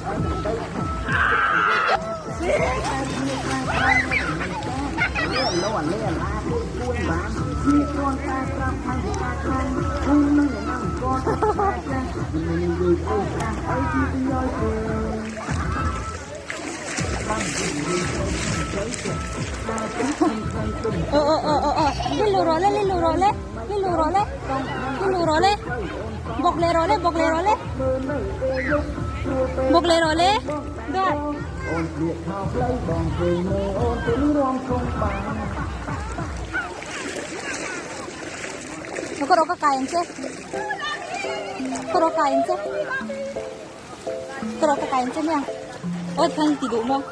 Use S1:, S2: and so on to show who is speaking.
S1: Ờ ờ ờ ờ ờ Lên lù rồi lên lên lù rồi lên lên lù rồi lên lên lù rồi lên bọc lê rồi lên bọc lê rồi lên bọc lê rồi lên Rồi. Nó có đâu có cài anh chứ? Có đâu cài anh chứ? Có đâu có cài anh chứ nha? Ôi, thanh thì đủ không?